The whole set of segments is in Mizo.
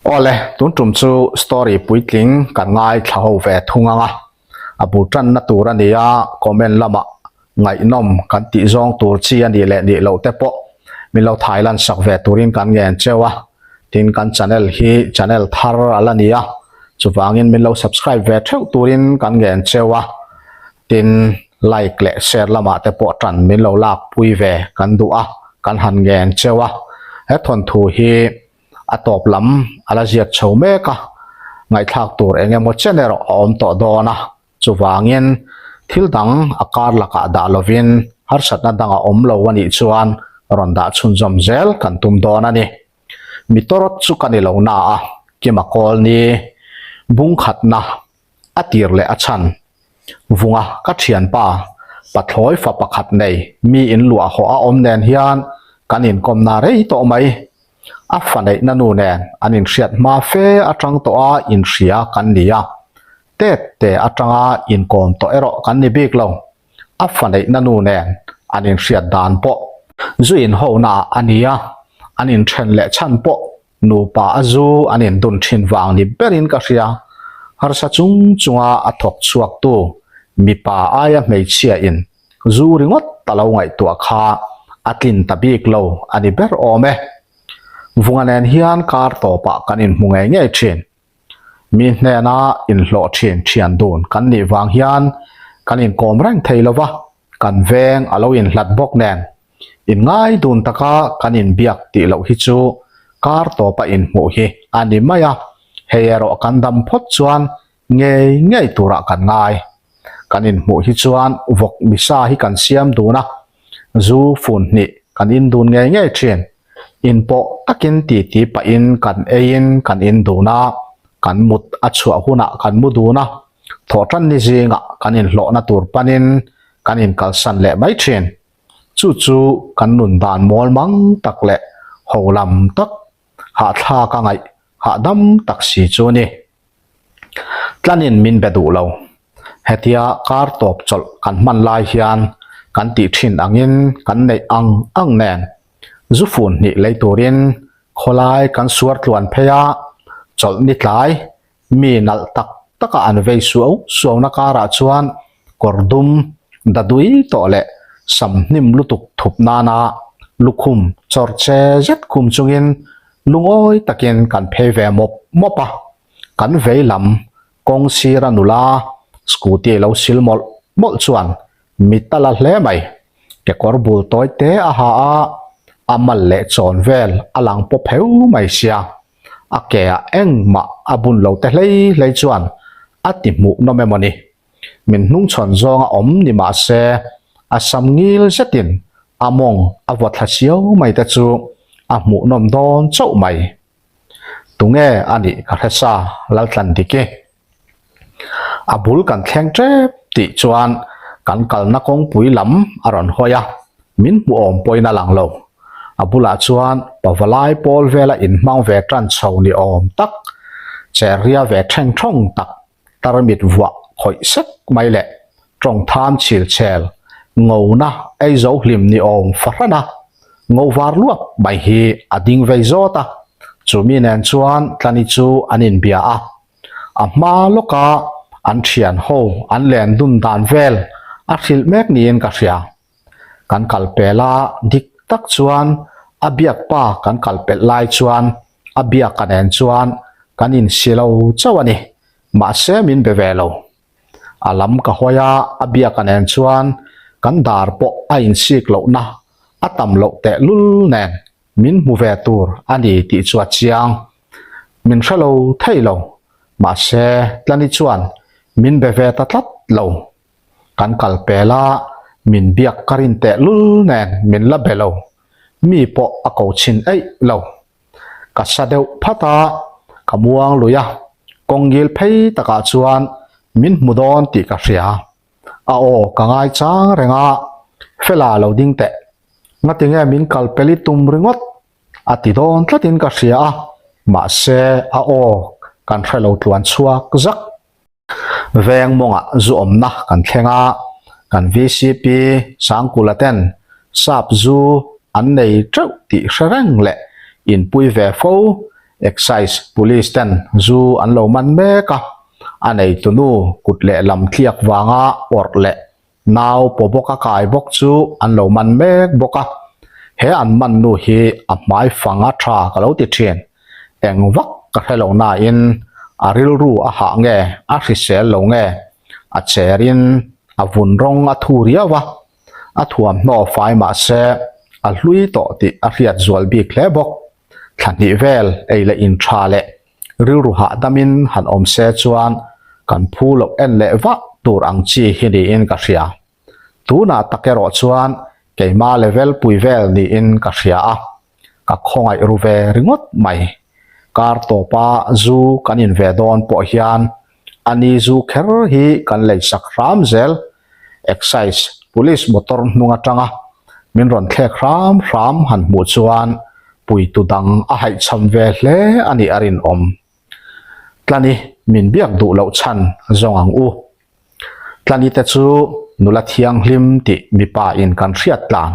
Awle, tun tum chu story puitling kan ngaithla ho ve thung ang a, a bul tanna tur a ni a, comment lamah ngaihnawm kan tih zawng tur chi a nih leh nih loh te pawh min lo thai lan sak ve turin kan ngen cheu a, tin kan channel hi channel thar a la ni a, chuvangin min lo subscribe ve theuh turin kan ngen cheu a, tin like leh share lamah te pawh tan min lo lak pui ve kan duh a, kan han ngen cheu a, he thawnthu hi a tawp lam a la ziak chho mek a, ngaihthlak tur eng emaw chen erawh a awm tawh dawn a. Chuvangin, thil dang a kar lakah dah lovin harsatna dang a awm lo a nih chuan rawn dah chhunzawm zel kan tum dawn a ni. Mi tawrawt chu ka ni lo na a, Kima kawl ni bung khatna a tir leh a chhan. Vunga ka thianpa pathlawi fa pakhat nei mi in luah hawh a awm nen hian kan inkawmna rei tawh mai. A fa neihna nu nen an inhriat hma fe atang tawh a inhria kan ni a. Tet te atanga inkawm tawh erawh kan ni bik lo. A fa neihna nu nen an inhriat dan pawh zu inhona ah a ni a, an inthen leh chhan pawh nupa a zu an indun thin vang ni berin ka hria. Harsa chung chunga a thawk chhuaktu mipa aia hmeichhia in zu ringawt a lo ngaihtuah kha a tlin ta bik lo a ni ber awm e. Vunga nen hian kar tawpah kan inhmu ngei ngei thin. Mi hnena inhlawh thin thian dun kan nih vang hian kan inkawm reng thei lo va, kan veng a lo inhlat bawk nen. Inngai dun taka kan inbiak tih loh hi chu kar tawpa inhmuh hi a ni mai a, hei erawh kan dam phawt chuan ngei ngei turah kan ngai. Kan inhmuh hi chuan vawk misa hi kan siam dun a, zu fun hnih kan in dun ngei ngei thin. Inpawh takin titi pahin kan eiin kan in dun a, kan mut a chhuah hunah kan mu dun a, thawhtan ni zingah kan inhlawhna tur panin kan inkalsan leh mai thin. Chu chu kan nun dan mawl mang tak leh ho lam tak, hahthlak a ngaih hahdam tak si chu a ni. Tlanin min be duh lo. Hetia kar tawp chawlh kan hman lai hian kan tih thin angin kan neih ang ang nen zu fun hnih lei turin khawlai kan suar tluan phei a, chawlh ni tlai mi nalh tak taka an vei suau suauna karah chuan kawr dum dadui tawh leh sam hnim lutuk thup nana lukhum chawr che zet khum chungin lungawi takin kan phei ve mawp mawp a, kan vei lam kawng sira nula scooty lo sil mawlh mawlh chuan mit a la hle mai. Kekawr bul tawi te a ha a, a mal leh chawn vel a lang pawp heu mai sia. A ke ah engmah a bun lo te hlei hlei chuan a ti hmuh nawm emaw ni. Min hnungchhawn zawng a awm ni mah se a sam ngil zetin a mawng a vaw thla siau mai te chu a hmuh nawm dawn chauh mai. Tunge a nih ka hre sa Laltlan Diki. A bul kan thleng tep tih chuan kan kalna kawngpui lam a rawn hawi a, min hmu awm pawhin a lang lo. A bulah chuan pavalai pawl vela inhmang ve tan chho ni awm tak, cherria ve theng thawng tak tarmit vuah khawih sek mai leh tawng tham chhil chhel ngona ei zo hlim ni awm fahran a, ngo var luak mai hi a ding vei zawt a, chumi nen chuan Tlani chu an inbia a. A hma lawka an thian ho an len dun dan vel a hrilh mek niin ka hria. Kan kal pel a, dik tak chuan a biak pa kan kal pelh lai chuan a biaka nen chuan kan insi lo chauh a ni, mahse min be ve lo. A lam ka hawi a, a biaka nen chuan kan dar pawh a insik lohna a tam loh tehlul nen Min hmu ve tur a ni tih chu a chiang. Min hre lo thei lo. Mahse, Tlani chuan min be ve ta tlat lo. Kan kal pel a, min biak ka rin teh lul nen min la be lo. Mi pawh a ko chhin eih lo. Ka sa deuh phat a, ka muang lui a, kawngil phei takah chuan min hmu dawn tih ka hria. A aw ka ngai chang reng a, Fela lo ding teh. Ngatinge min kal pel i tum ringawt a ti dawn tlatin ka hria a, mahse a aw kan hre lo tluan chhuak zak. Veng mawngah zu awmna kan thleng a, kan vcp Sangkula ten sap zu an nei teuh tih hre reng leh inpui ve fo. Excise Police ten zu an lo man mek a, a neitunu kut leh lam tliak vanga awrh leh nau paw bawk a kai bawk chu an lo man mek bawk a. He an man nu hi a hmai fang a tha ka lo ti thin. Eng vak ka hre lo nain a rilru a hah nge a hrisel lo nge a cherin a vun rawng a thu riau a. A thuamhnaw fai mah se a hlui tawh tih a hriat zual bik hle bawk. Thla hnih vel ei leh in tha leh rilru hahdamin han awm se chuan kan phu loh en leh vah tur ang chi hi niin ka hria. Tunah tak erawh chuan keima level pui vel niin ka hria a, ka khawngaih ru ve ringawt mai. Kar tawpa zu kan in ve dawn pawh hian a ni zu kher hi kan leisak hram zel. Excise Police motor hnung atanga min rawn thlek hram hram han hmuh chuan puitu dang a haihchham ve hle a nih a rinawm. Tlani min biak duh loh chhan zawng ang u. Tlani te chu nula thianghlim tih mipa in kan hriat tlang.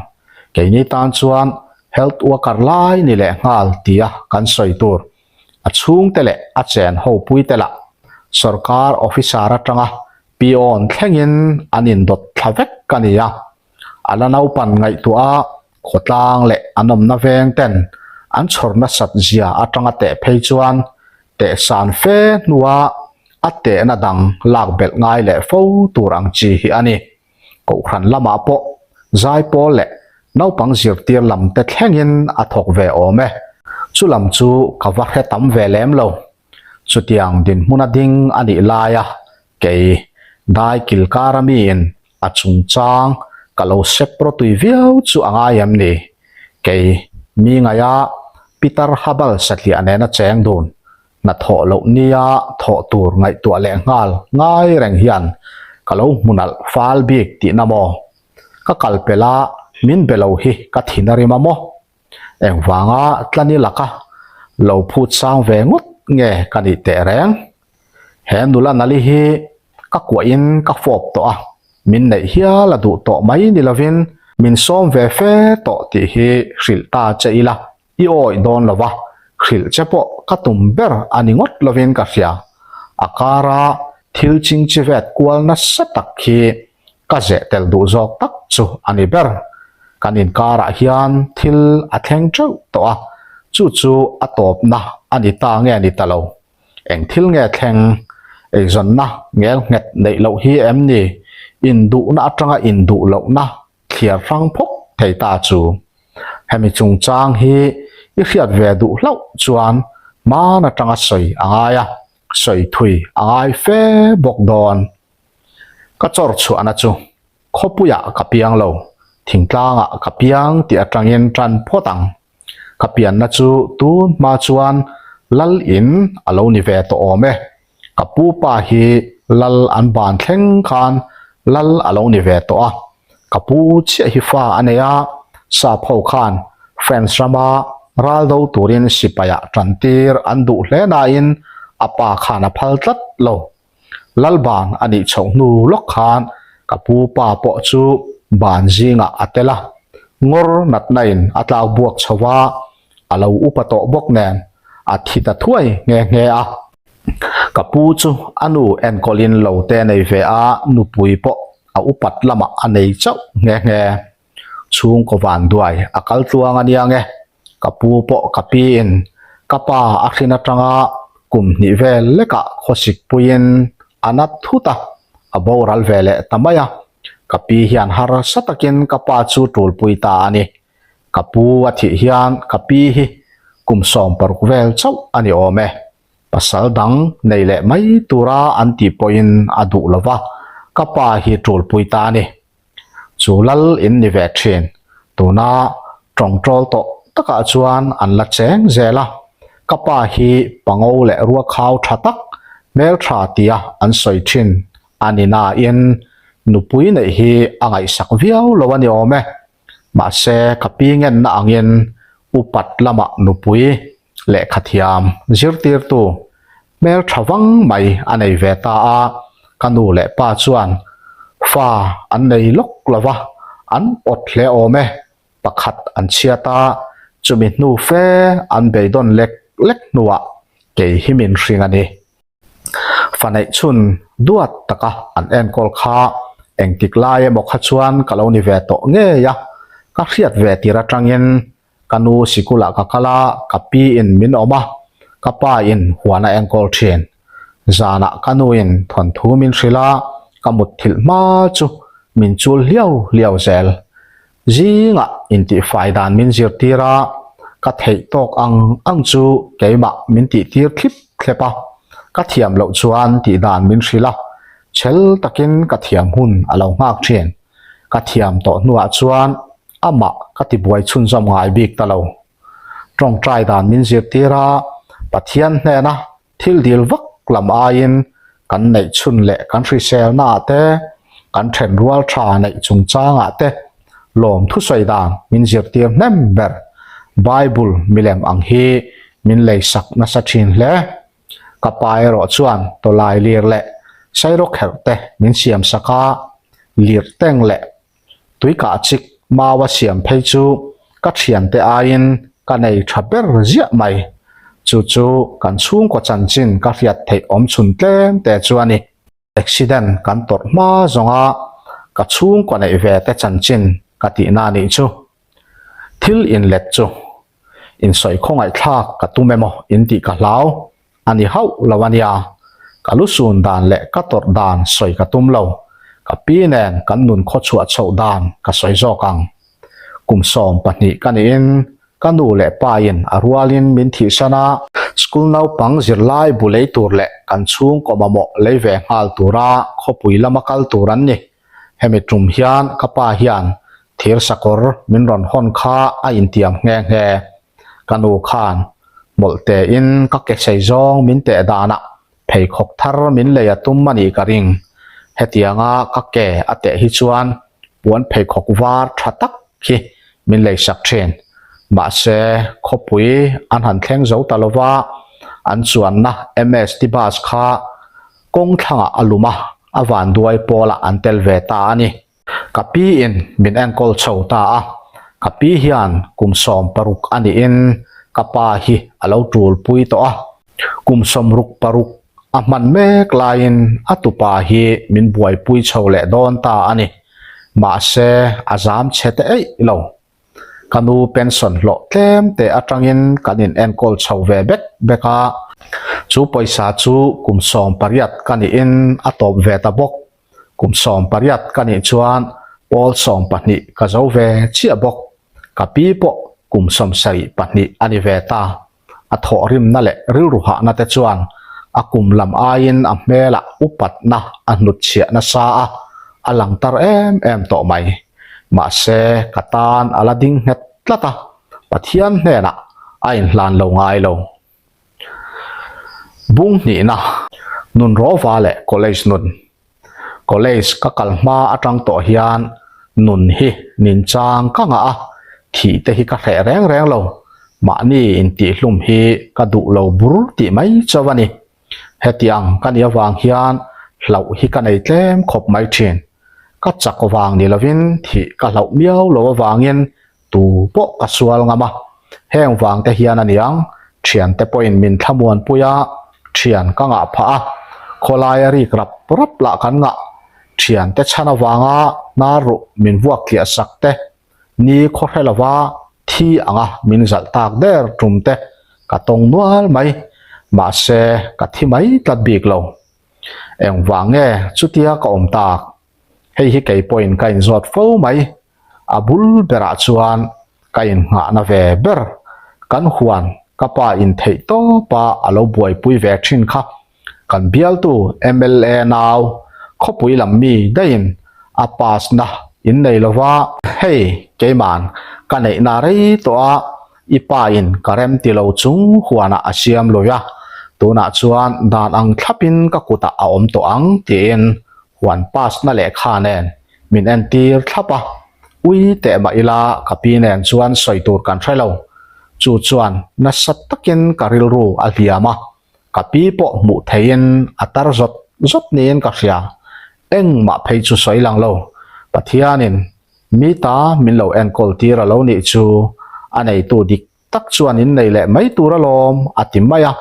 Keini tan chuan health worker lai ni leh nghal tia kan sawi tur. A chhungte leh a chen ho pui te lah sorkar officer atanga peon thlengin an indawt thla vek a ni a. A la naupan ngaihtuah a khawtlang leh an awmna veng ten an chhawr nasat zia atanga teh phei chuan tehsan fe hnua a tehna dang lak belh ngai leh fo tur ang chi hi a ni. Kohhran lamah pawh zaipawl leh naupang zirtir lam te thlengin a thawk ve awm e. Chu lam chu ka va hre tam ve lem lo. Chutiang dinhmuna ding a nih laia kei dai kilkara miin A chungchang ka lo sep rawtui viau chu a ngai em ni? Kei, mi ngaia Peter Habal satliah nena cheng dun, hna thawh loh nia thawh tur ngaihtuah leh nghal ngai reng hian ka lo hmu nalh fal bik tihna maw? Ka kal pel a, min be lo hi ka thin a rim a maw? Engvanga tlani laka lo phut sang ve ngawt nge ka nih teh reng? He nula nali hi ka kuahin ka fawp tawh a, min neih hial a duh tawh mai ni lovin min sawm ve fe tawh tih hi hrilh ta che ila i awih dawn lo va, hrilh che pawh ka tum ber a ni ngawt lovin ka hria. A kara thil chingchi vet kual nasa tak hi ka zeh tel duh zawk tak chu a ni ber. Kan inkarah hian thil a thleng teuh tawh a, chu chu a tawpna a ni ta nge ni ta lo. Eng thil nge thleng? Eizawnna ngel nghet neih loh hi em ni? Induhna atanga induh lohna thliar hrang phawk thei ta chu. Hemi chungchang hi i hriat ve duh hlauh chuan hman atanga sawi a ngai a, sawi thui a ngai fe bawk dawn. Ka chawr chhuahna chu khawpuiah ka piang lo, thingtlangah ka piang tih atangin tan phawt ang. Ka pianna chu tun hma chuan lal in a lo ni ve tawh awm e. Ka pu pa hi lal an ban thleng khan lal a lo ni ve tawh a. Ka pu chiah hi fa a nei a, sap ho khan France rama ral do turin sipaiah tantir an duh hle nain a pa khan a phal tlat lo. Lalban a nih chhoh hnu lawk khan ka pu pa pawh chu ban zingah a tel a, ngawr natna in a tlak buak chho a, a lo upa tawh bawk nen a thi ta thuai nghe nghe a. Ka pu chu a nu enkawlin lo te nei ve a, nupui pawh a upat lamah a nei chauh nghe nghe. Chhungkaw vanduai a kal tluang a nia nge, ka pu pawh ka pi in ka pa a hrin atanga kum hnih vel lekah khawsik puiin a nat thut a, a boral ve leh ta mai a, ka pi hian harsa takin ka pa chu tulpui ta a ni. Ka pu a thih hian ka pi hi kum 60 vel chauh a ni awm e. Pasal dang nei leh mai tura an tih pawhin a duh lo va, ka pa hi tulpui ta a ni. Chu lal in ni ve thin. Tuna tawngtawl tawh takah chuan an la cheng zel a. Ka pa hi pango leh ruakhau tha tak hmeltha tia an sawi thin a ni nain nupui neih hi a ngaihsak viau lo a ni awm e. Mahse ka pi ngenna angin upat lamah nupui lehkhathiam zirtirtu hmeltha vang mai a nei ve ta a, ka nu leh pa chuan fa an nei lawk lo va, an awt hle awm e, pakhat an chhiat a, chumi hnu fe an beidawn lek lek hnuah kei hi min hring a ni. Fa neih chhun duat taka an enkawl kha engtik lai emaw kha chuan ka lo ni ve tawh ngei a, ka hriat ve tir atangin ka nu sikulah ka kal a, ka pi in min awm a, ka pa in huan a enkawl thin. Zanah ka nu in thawnthu min hrilh a, ka mutthilh hma chu min chul hliau hliau zel. Zingah intihfai dan min zirtir a, ka theih tawk ang ang chu keimah min tihtir thlip thlep a, ka thiam loh chuan tih dan min hrilh a, chhel takin ka thiam hun a lo nghak thin. Ka thiam tawh hnuah chuan amah ka tibuai chhunzawm ngai bik ta lo. Tawngtai dan min zirtir a, Pathian hnena Thil dil vak lam aiin kan neih chhun leh kan hriselna ah te, kan then rual tha neih chungchang ah te lawm thusawi dan min zirtir hnem ber. Bible milem ang hi min leisak nasa thin hle. Ka pa erawh chuan tawlai lir leh sairawkherh te min siamsak a, lir teng leh Tui kah chik mau a siam phei chu ka thiante aiin ka nei tha ber ziah mai. Chu chu kan chhungkaw chanchin ka hriat theih awm chhun tlem te chu a ni. Accident kan tawrh hma zawnga ka chhungkaw neih ve te chanchin ka tihna nih chu. Thil inlet chu insawi khawngaihthlak ka tum emaw intih ka hlau. A ni hauh lo a nia, ka lu sun dan leh ka tawrh dan sawi ka tum lo, ka pi nen kan nun khawchhuah chhoh dan ka sawi zawk ang. Kum 12 ka niin ka nu leh pa in a rualin min thihsan a, school naupang zirlai bu lei tur leh kan chhungkaw mamawh lei ve nghal tura khawpui lama kal tur an ni. Hemi tum hian ka pa hian thir sakawr min rawn hawn kha a intiam nghe nghe. Ka nu khan hmawlh tein ka ke sei zawng min teh danah pheikhawk thar min lei a tum a nih ka ring. Hetianga ka ke a teh hi chuan puan pheikhawk var tha tak hi min lei sak thin. Mahse, khawpui an han thleng zo ta lova, an chuanna MST bus kha kawng thlangah a lum a, a vanduai pawlah an tel ve ta a ni. Ka pi in min enkawl chho ta a, ka pi hian kum 16 a niin ka pa hi a lo tul pui tawh a, kum 66 a hman mek laiin a tupa hi min buaipui chho leh dawn ta a ni. Mahse a zam chhe te eih lo. Ka nu pension hlawh tlem te atangin kan in enkawl chho ve bek bek a, chu pawisa chu kum 18 ka niin a tawp ve ta bawk. Kum 18 ka nih chuan pawl 12 ka zo ve chiah bawk. Ka pi pawh kum 72 a ni ve ta. A thawhrimna leh rilru hahna te chuan a kum lam aiin a hmelah upatna a hnutchhiah nasa a, a lang tar em em tawh mai. Mahse, ka tan a la ding nghet tlat a, Pathian hnenah a inhlan lo ngai lo. Bung hnihna, Nun Rawva leh College nun. College ka kal hma atang tawh hian nun hi nin chang ka ngah a, thih te hi ka hreh reng reng lo. Mahni intihhlum hi ka duh lo bur tih mai chauh a ni. Hetiang ka nih avang hian hlauh hi ka nei tlem khawp mai thin. Ka chak vang ni lovin thih ka hlauh miau lo avangin Tu pawh ka sual ngam a, heng vang te hian a niang, thiante pawhin min thlamuan pui a, thian ka ngah phah a, khawlaia rik rap rap lah kan ngah, thiante chhan avanga hnar ruh min vuak tliah sak te, ni khaw hre lova thi anga min zalh tak der tum te ka tawng nual mai, mahse ka thi mai tlat bik lo. Engvang nge chutia ka awm tak? Hei hi kei pawhin ka inzawt fo mai. A bul berah chuan ka innghahna ve ber. Kan huan ka pa intheih tawpa a lo buaipui ve thin kha. Kan bialtu mla nau khawpui lam mi daihin a pass na in nei lova. Hei keiman ka neihna rei tawh a, i pa in ka rem ti lo chung huanah a siam lui a, tunah chuan dan ang thlapin ka kutah a awm tawh ang tiin huan pass na lehkha nen min entir thlap a, ui teh mah ila ka pi nen chuan sawi tur kan hre lo. Chu chuan nasa takin ka rilru a hliam a, ka pi pawh hmuh theihin a tar zawt zawt niin ka hria. Engmah phei chu sawi lang lo, Pathianin mi ta min lo enkawl tir a lo nih chu a neitu dik. tak chuan innei leh mai tur alawm a ti mai a,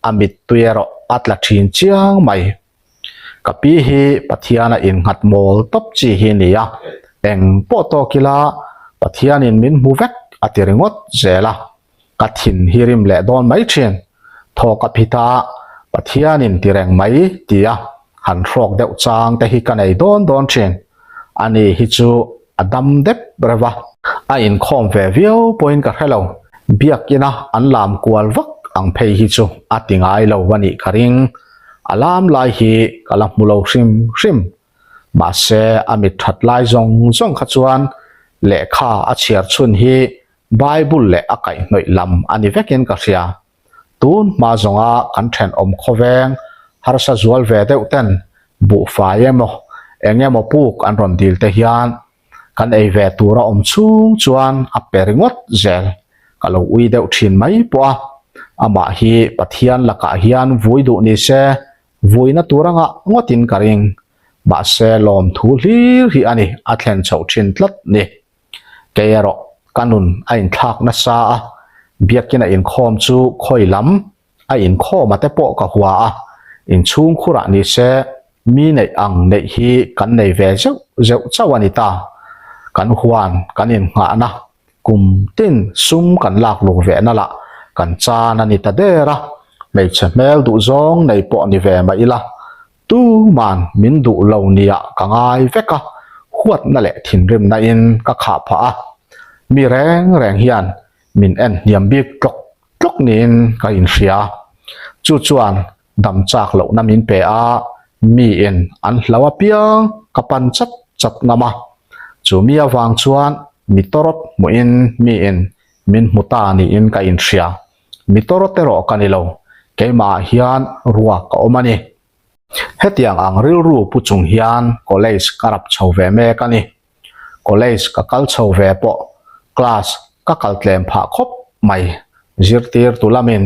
a mittui erawh a tla thin chiang mai. Ka pi hi Pathiana innghat mawl tawp chi hi ni a, eng pawh tawk ila Pathianin min hmu vek a ti ringawt zel a, ka thin hi rim leh dawn mai thin. Thawk a phit a, Pathianin ti reng mai ti a, han hrawk deuh chang te hi ka nei dawn dawn thin. Ani hi chu a dam dep reuh a. A inkhawm ve viau pawhin ka hre lo. Biakina an lam kual vak ang phei hi chu a ti ngai lo a nih ka ring. A lam lai hi ka la hmu lo hrim hrim. Mahse a mit that lai zawng zawng kha chuan lehkha a chhiar chhun hi Bible leh a kaihhnawih lam a ni vekin ka hria. Tun hma zawnga kan thenawm khawveng harsa zual ve deuh ten buhfai emaw eng emaw puk an rawn dil te hian kan ei ve tura awm chhung chuan a pe ringawt zel ka lo ui deuh thin mai pawh a. Amah hi Pathian lakah hian vui duh ni se vuina tur anga ngawtin ka ring. Mahse lawmthu hlir hi a ni a thlen chhoh thin tlat ni. Kei erawh ka nun a inthlak nasa a, biakina inkhawm chu khawi lam a inkhawm a te pawh ka hua a, inchhung khurah ni se mi neih ang neih hi kan nei ve zeuh zeuh chauh a ni ta. Kan huan kan innghahna kum tin sum kan lak luk ve na lah kan chan a ni ta der a, hmeichhe hmel duhzawng nei pawh ni ve mah ila Tuman min duh lo nia ka ngai vek a, huatna leh thinrimna in ka khah phah a, mi reng reng hian min en hniam bik tlawk tlawk niin ka inhria. Chu chuan dam chak lohna min pe a, miin an hlau apiang ka pan chat chat ngam a. Chu mi avang chuan mi tawrawt hmuhin miin min hmu ta niin ka inhria. Mi tawrawt erawh ka ni lo, keimahah hian ruak a awm a ni. Hetiang ang rilru pu chung hian college ka rap chho ve mek a ni. College ka kal chho ve pawh class ka kal tlem phah khawp mai. Zirtirtu lamin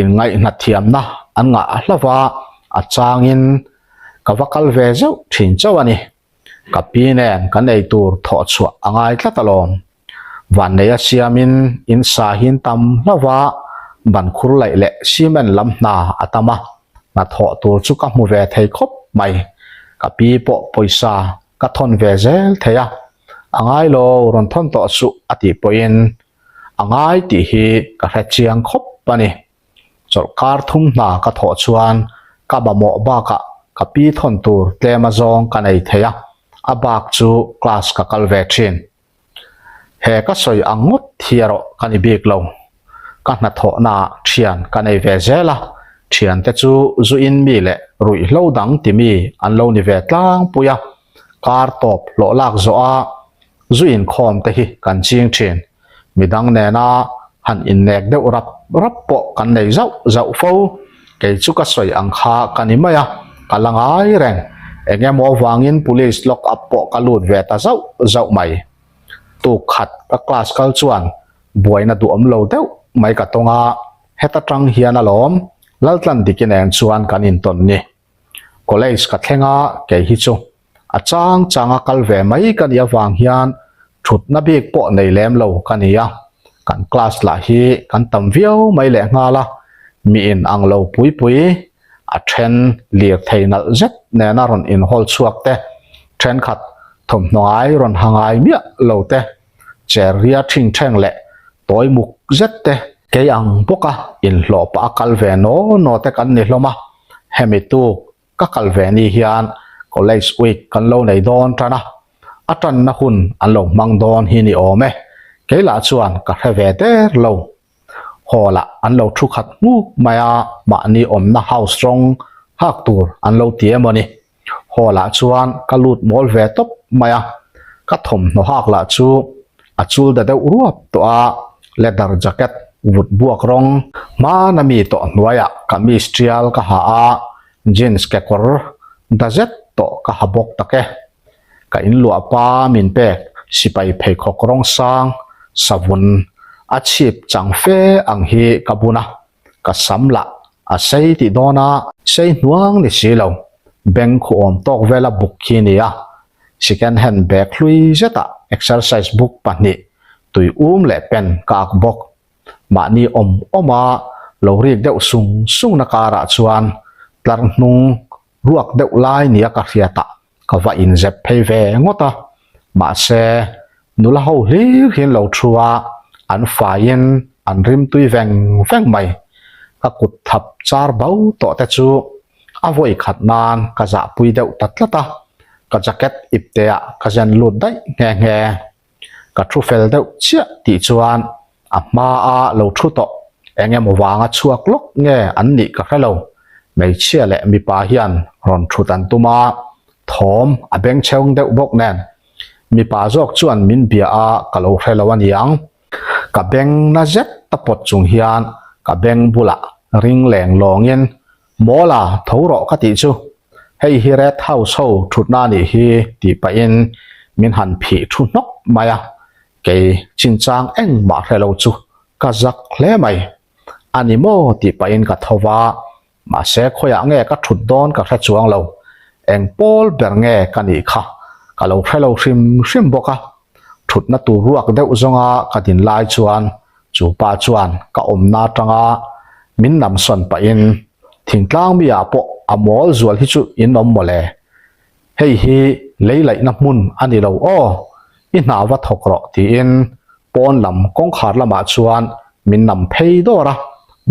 inngaihna thiamna an ngah hlauh a, a changin ka va kal ve zeuh thin chauh a ni. Ka pi nen kan eitur thawh chhuah a ngai tlat alawm. Vanneia siamin in sa hin tam hlauh a, ban khur laih leh cement lam hna a tam a, hnathawh tur chu ka hmu ve thei khawp mai. Ka pi pawh pawisa ka thawn ve zel thei a, a ngai lo rawn thawn tawh suh a tih pawhin a ngai tih hi ka hre chiang khawp a ni. Chawlhkar thum hna ka thawh chuan ka mamawh bakah ka pi thawn tur tlem a zawng ka nei thei a, a bak chu class ka kal ve thin. He ka sawi ang ngawt hi erawh ka ni bik lo. Ka hnathawhnaah thian ka nei ve zel a, thiante chu zu in mi leh ruihhlo dang ti mi an lo ni ve tlangpui a, kar tawp hlawh lak zawh a zu inkhawm te hi kan ching thin. Midang nena han innek deuh rap rap pawh kan nei zauh zauh fo. Kei chu ka sawi ang kha ka ni mai a, ka la ngai reng. Eng emaw avangin police lock up pawh ka lut ve ta zauh zauh mai. Tuk khat ka class kal chuan buaina duhawm lo deuh mai ka tawng a, heta tang hian alawm Laltlan Diki nen chuan kan intawn ni. College ka thleng a, kei hi chu A chang changa kal ve mai ka nih avang hian thutna bik pawh nei lem lo ka ni a, kan class lah hi kan tam viau mai leh nghal a, mi in ang lo pui pui, a then lirthei nalh zet nena rawn inhawl chhuak te, thenkhat thawmhnaw ngai rawn ha ngai miah lo te, cher ria thing theng leh tawi muk zet te, kei ang bawka inhlawh pah a kal ve naw naw te kan ni hlawm a, hemi tuk Ka kal ve ni hian College Week kan lo nei dawn tan a, a tanna hun an lo hmang dawn hi ni awm e. Kei lah chuan ka hre ve der lo. Hall ah an lo thu khat hmuk mai a, mahni awmna house rawng hak tur an lo ti emaw ni. Hall ah chuan ka lut mawl ve tawp mai a, ka thawmhnaw hak lah chu a chul da deuh ruap tawh a, leather jacket vut buak rawng hmana mi tawh hnuaiah kamis tial ka ha a, jeans kekawr da zet tawh ka ha bawk tak e. Ka inluah pa min pek sipai pheikhawk rawng sang savun a chhip chang fe ang hi ka bun a, ka sam lah a sei tih dawn a, sei hnuang ni si lo, beng khuawm tawk vela buk khi ni a, Second hand bag hlui zetah exercise book pahnih tui um leh pen ka ak bawk. Mahni awm awma lo rik deuh sung sungna karah chuan tlar hnung ruak deuh lai nia ka hriatah ka va inzep phei ve ngawt a. Mahse, nula ho hlir hian lo thu a, an faiin an rimtui veng veng mai. Ka kut thap char bo tawh te chu a vawi khat nan ka zahpui deuh ta tlat a, ka jacket ipteah ka zen lut daih nghe nghe. Ka thu fel deuh chiah tih chuan a hma a lo thu tawh eng emaw vanga chhuak lawk nge an nih ka hre lo. Hmeichhia leh mipa hian rawn thut an tum a, thawm a bengchheng deuh bawk nen. Mipa zawk chuan min bia a ka lo hre lo a niang. Ka beng na zet ta pawt chung hian ka beng bulah ring leng lawngin Mawla tho rawh ka tih chu hei hi Red House ho thutna a nih hi tih pahin min han phih thu hnawk mai a, kei chinchang engmah hre lo chu ka zak hle mai. A ni maw tih pahin ka tho va, mahse khawiah nge ka thut dawn ka hre chuang lo, eng pawl ber nge ka nih kha ka lo hre lo hrim hrim bawk a, thutna tur ruak deuh zawnga ka din lai chuan Chu pa chuan ka awmna atanga min namsawn pahin, Thingtlang mi ah pawh a mawl zual hi chu in awm mawle. Hei hi lei laihna hmun a ni lo aw, i hna va thawk rawh tiin pawn lam kawngkhar lamah chuan min nam phei dawr a,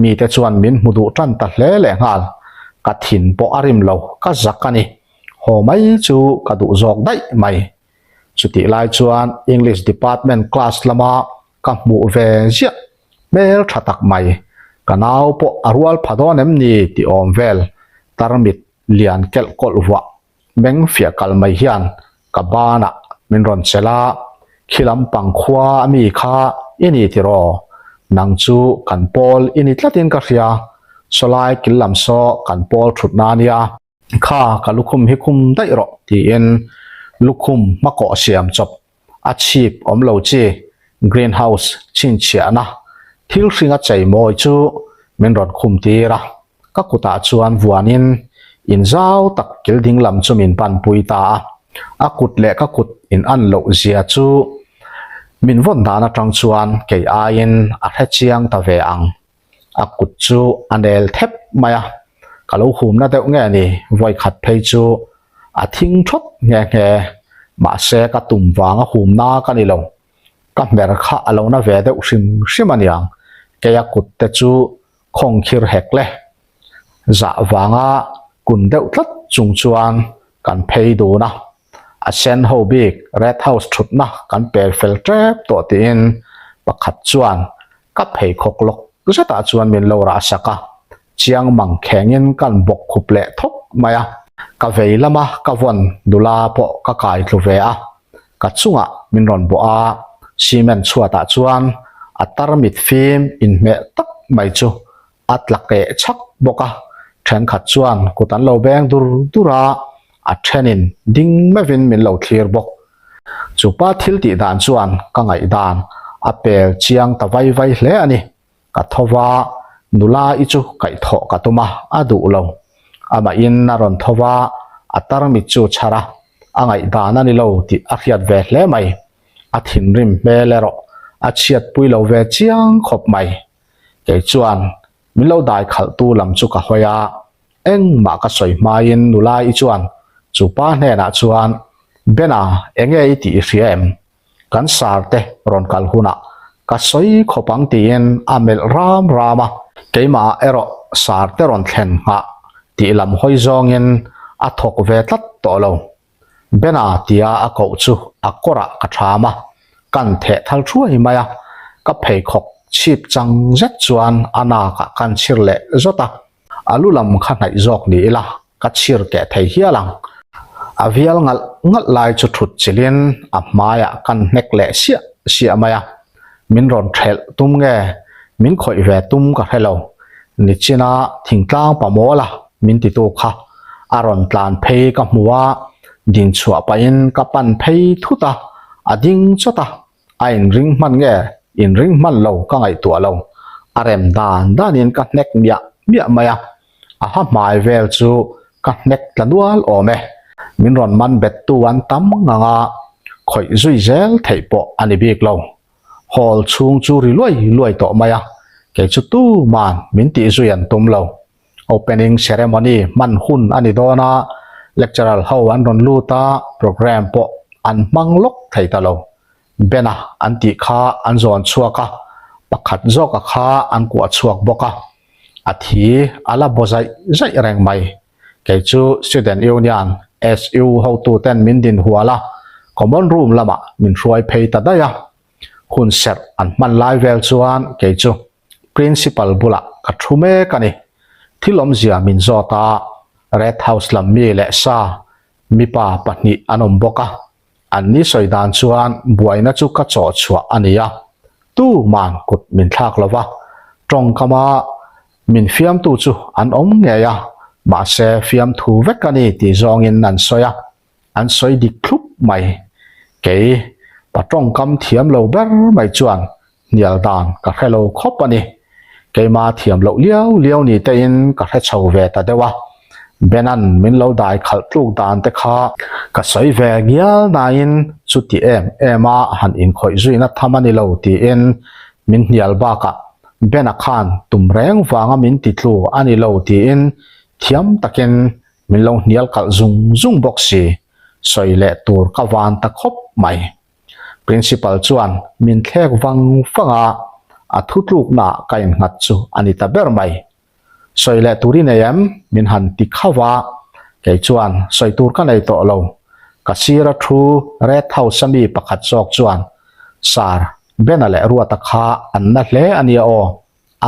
mite chuan min hmu duh tan ta hle lehnghal. Ka thin pawh a rim lo, ka zak a ni. Haw mai chu ka duh zawk daih mai. Chutih lai chuan English department class lama ka hmuh ve ziah hmel tha tak mai. Ka nau pawh a rual pha dawn em ni tih awm vel tarmit lian kelh kawlh vuah meng fiah kal mai hian ka banah min rawn chelh a, khi lampang khua a mi kha i ni tiraw? Nang chu kan pawl i ni tlatin ka hria, sawlai kil lam saw kan pawl thutna a nia. Kha ka lukhum hi khum daih rawh tiin lukhum hmakawh siam chawp a chhip awm lo chi green house chhinchhiahna thil hringa chei mawi chu min rawn khum tir a, ka kutah chuan vuanin in zau tak kil ding lam chu min pan pui ta a, a kut leh ka kut in an loh zia chu min vawn dan atang chuan kei aiin a hre chiang ta ve ang. A kut chu a nel thep mai a, ka lo humna deuh nge ni, vawi khat phei chu a thing thawt nghe nghe, mahse ka tum vanga humna ka ni lo, ka hmer kha a lo na ve deuh hrim hrim a niang, kei a kut te chu khawng khir hek le, zah vanga kun deuh tlat chung chuan kan phei dun a, a sen ho bik Red House thutna kan pel fel tep tawh tiin pakhat chuan Ka pheikhawk lawk zetah chuan min lo rah sak a, chiang mang khengin kan bawk khup leh thawk mai a. Ka vei lama ka vawn nula pawh ka kai tlu ve a, ka chungah min rawn bawh a, cement chhuatah chuan a tarmit fim inhmeh tak mai chu a tla keh chhak bawk a, thenkhat chuan kut an lo beng dur dur a, a thenin ding meuhin min lo thlir bawk. Chupa thil tih dan chuan ka ngaihdan a pel chiang ta vai vai hle a ni. Ka tho va, nula i chu kaihthawh ka tum a, a duh lo. Amahin a rawn tho va, a tarmit chu chhar a, a ngaihdan a ni lo tih a hriat ve hle mai. A thinrim hmel erawh a chhiatpui lo ve chiang khawp mai. Kei chuan min lo dai khalhtu lam chu ka hawi a, engmah ka sawi hmaiin nula i chuan chu pa hnenah chuan, Bena, enge i tih i hria em? Kan sar te rawn kal hunah ka sawi khawp ang tiin a melh ram ram a, keimah erawh sar te rawn thlen nghah tih lam hawi zawngin a thawk ve tlat tawh lo. Bena tia a koh chu a kawrah ka ṭham a, kan theh thal thuai mai a, ka pheikhawk chhip chang zet chuan a nakah kan chhir leh zawt a, a lu lam kha hnaih zawk ni ila ka chhir keh thei hial ang. A vial ngalh ngalh lai chu ṭhut chilhin a hmaiah kan hnek leh siah siah mai a, min rawn ṭhelh tum nge min khawih ve tum ka hre lo, nichina thingtlang pa mawl a min titu kha a rawn tlan phei ka hmu a, din chhuah pahin ka pan phei thut a, a ding chawt a, a inring hman nge inring hman lo ka ngaihtuah lo, a rem dan danin ka hnek miah miah mai a, a ha hmai vel chu ka hnek tla nual awm e, min rawn man bettu an tam ngang a, khawih zui zel theih pawh a ni bik lo. Hall chhung chu ri luai luai tawh mai a. Kei chu tuman min tih zui an tum lo. Opening ceremony hman hun a ni dawn a, lecturer ho an rawn lut a, programme pawh an hmang lawk thei ta lo. Bena an tih kha an zawn chhuak a, pakhat zawka kha an kuah chhuak bawk a. A thi a la baw zaih zaih reng mai. Kei chu Student Union, SU, hotuten min din hual a, common room lamah min hruai phei ta daih a. Hun serh an hman lai vel chuan kei chu Principal bulah ka thu mek a ni. Thil awmzia min zawt a, Red House lam mi leh sa mipa pahnih an awm bawk a. An ni sawi dan chuan buaina chu ka chawh chhuah a ni a, tuman kut min thlak lo va, tawngkama min fiamtu chu an awm ngei a, mahse fiamthu vek a ni tih zawngin an sawi a, an sawi dik thlup mai. Kei pa tawngkam thiam lo ber mai chuan hnial dan ka hre lo khawp a ni. Keima thiam loh liau liau ni tein ka hre chho ve ta deuh a, Benan min lo dai khalh tluk dan te kha ka sawi ve ngial nain chuti em em a han inkhawih zuina tham a ni lo tiin min hnial bakah Bena khan tum reng vanga min ti tlu a ni lo tiin thiam takin min lo hnial kalh zung zung bawk si, sawi leh tur ka van ta khawp mai. Principal chuan min thlek vang vang a, a thutluknaah ka innghat chu a ni ta ber mai. Sawi leh tur i nei em? Min han ti khauh a, kei chuan sawi tur ka nei tawh lo. Ka sira thu Red House a mi pakhat zawk chuan, Sir, Bena leh Ruata kha an na hle a nia aw,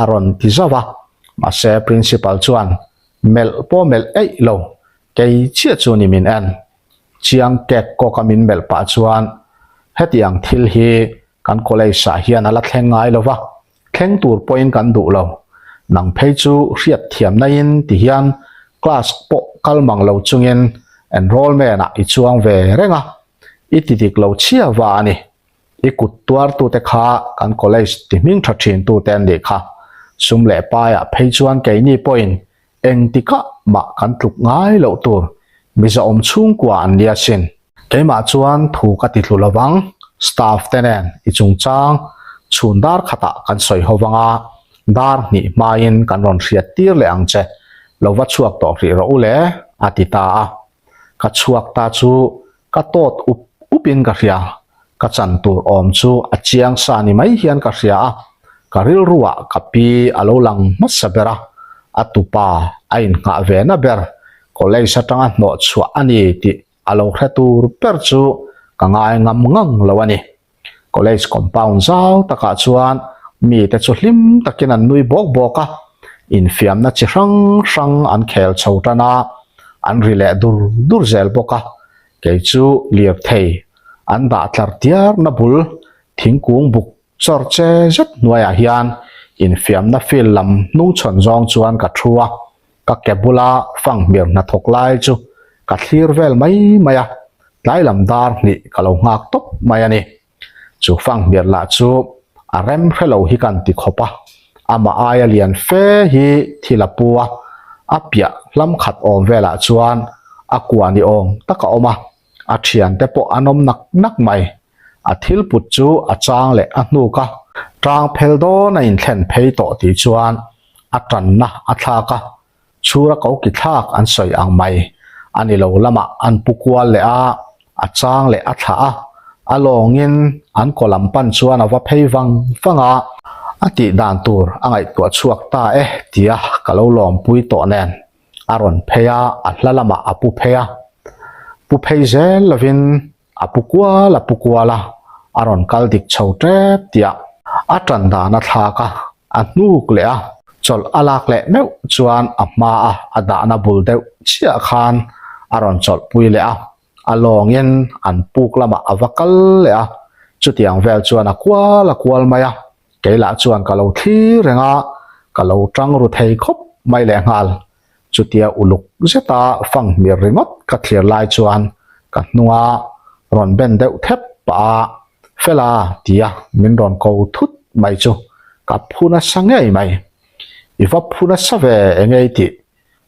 a rawn ti zauh a. Mahse Principal chuan melh pawh melh eih lo, kei chiah chu ni min en. Chiang kek kawka min melh pah chuan, Hetiang thil hi kan college ah hian a la thleng ngai lo va, thleng tur pawhin kan duh lo. Nang phei chu hriat thiam naiin ti hian class pawh kal mang lo chungin enrollment ah i chuang ve reng a, i ti dik lo chhia va a ni. I kut tuartute kha kan college ti hming tha thintute an nih kha. Sum leh paiah phei chuan keini pawhin Engtikah mah kan tluk ngai loh tur Mizoawm chhungkua an nia sin. Keimah chuan thu ka ti tlu lovang, staff te nen i chungchang chhun dar khatah kan sawi ho vang a, dar hnih hmain kan rawn hriat tir leh ang che, lo va chhuak tawh hrih rawh u le, a ti ta a. Ka chhuak ta chu ka tawt up up in ka hria, ka chan tur awm chu a chiang sa ni mai hian ka hria a, ka rilruah ka pi a lo lang hmasa ber a, a tupa a innghah ve na ber college atanga hnawh chhuah a ni tih a lo hre tur ber chu ka ngai ngam ngang lo a ni. College compound zau takah chuan mite chu hlim takin an nui bawk bawk a, infiamna chi hrang hrang an khel chho tan a, an ri leh dur dur zel bawk a, kei chu lirthei an dah tlar tiarna bul thingkung buk chawr che zet hnuaiah hian infiamna field lam hnungchhawn zawng chuan ka thu a, ka ke bula fanghmir hnathawk lai chu ka thlir vel mai mai a, tlai lam dar hnih ka lo nghak tawp mai a ni. Chu fanghmir lah chu a rem hre lo hi kan ti khawp a, amah aia lian fe hi thil a pu a, a piah hlam khat awm velah chuan a kua ni awm tak a awm a, a thiante pawh an awm nak nak mai. A thil put chu a chang leh a hnuk a, tang phel dawn a inthlen phei tawh tih chuan a tanna a thlak a, chhura ko ki thlak an sawi ang mai. A ni lo lamah an pu kual leh a, a chang leh a thlah a, a lawngin an kaw lam pan chuan a va phei vang vang a, a tih dan tur a ngaihtuah chhuak ta e tia ka lo lawmpui tawh nen a rawn phei a, a hla lamah a pu phei a, pu phei zel lovin A pu kual a pu kual a, a rawn kal dik chho tep tiah a tan dan a thlak a, a hnuk leh a, chawlh a lak leh meuh chuan a hma a a dahna bul deuh chiah khan a rawn chawlh pui leh a, a lawngin an puk lamah a va kal leh a, chutiang vel chuan a kual a kual mai a, kei lah chuan ka lo thlir reng a, ka lo tang ru thei khawp mai lehnghal. Chutia uluk zeta fanghmir ringawt ka thlir lai chuan ka hnunga rawn ben deuh thep pah a, Fela tia min rawn ko thut mai chu ka phu nasa ngei mai. I va phu nasa ve enge i tih?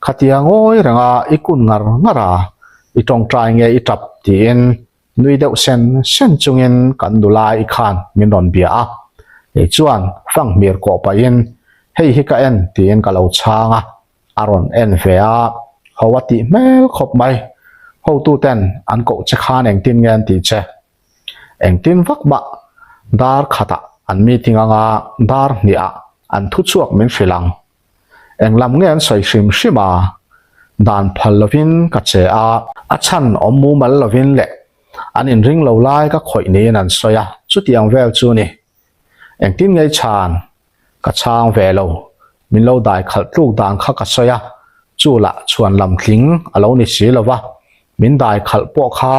Khatia ngawi renga i kun ngar ngar a, i tawngtai nge i tap tiin Nui deuh sen sen chungin kan nula i khan min rawn bia a, kei chuan fanghmir kawh pahin. Hei hi ka en tiin ka lo chhang a, a rawn en ve a, ho a tih hmel khawp mai. Hotuten an koh che khan engtin nge an tih che? Engtin vak mah dar khatah an meeting anga dar hniah an thuchhuak min hrilh ang. Eng lam nge an sawi hrim hrim a, dan phal lovin ka che a, a chhan awm mumal lovin leh an inring lo lai ka khawih niin an sawi a, chutiang vel chu ni. Engtin ngei chhan ka chhang ve lo, min lo dai khalh tluk dan kha ka sawi a, chu lah chhuan lam tling a lo ni si lo va, min dai khalh pawh kha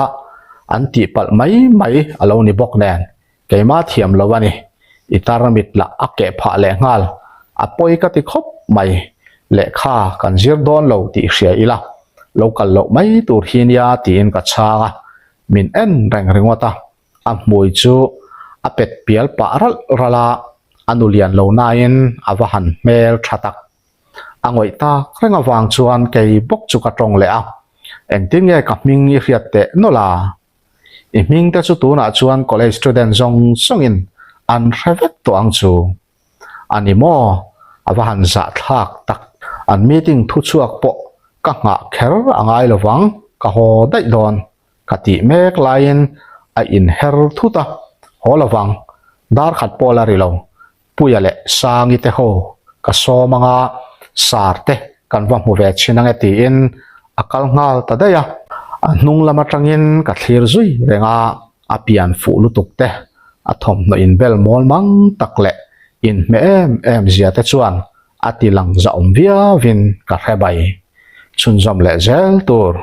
an tihpalh mai mai a lo ni bawk nen. Keimah thiam lo a ni. I tarmit lah a keh phah leh nghal. A pawi ka ti khawp mai. Lehkha kan zir dawn lo tih hria ila, lo kal loh mai tur hi nia tiin ka chhang a. Min en reng ringawt a. A hmui chu a pet pial pah ralh ralh a, a nu lian lo nain a va han hmel tha tak. A ngawih tak reng avang chuan kei bawk chu ka tawng leh a. Engtin nge ka hming i hriat teh nawlh a? I hming te chu tunah chuan college student zawng zawngin an hre vek tawh ang chu. A ni maw? A va han zahthlak tak. An meeting thuchhuak pawh ka nghah kher a ngai lo vang, ka haw daih dawn. Ka tih mek laiin a inher thut a, haw lo vang, dar khat pawh la ri lo. Puia leh Sangi te ho ka sawm anga Sar te kan va hmu ve chhin ange tiin a kal nghal ta daih a. A hnung lam atangin ka thlir zui reng a, a pian fuh lutuk te, a thawmhnaw inbel mawl mang tak leh inhmeh em em zia te chuan a ti lang zahawm viauin ka hre bai. Chhunzawm leh zel tur.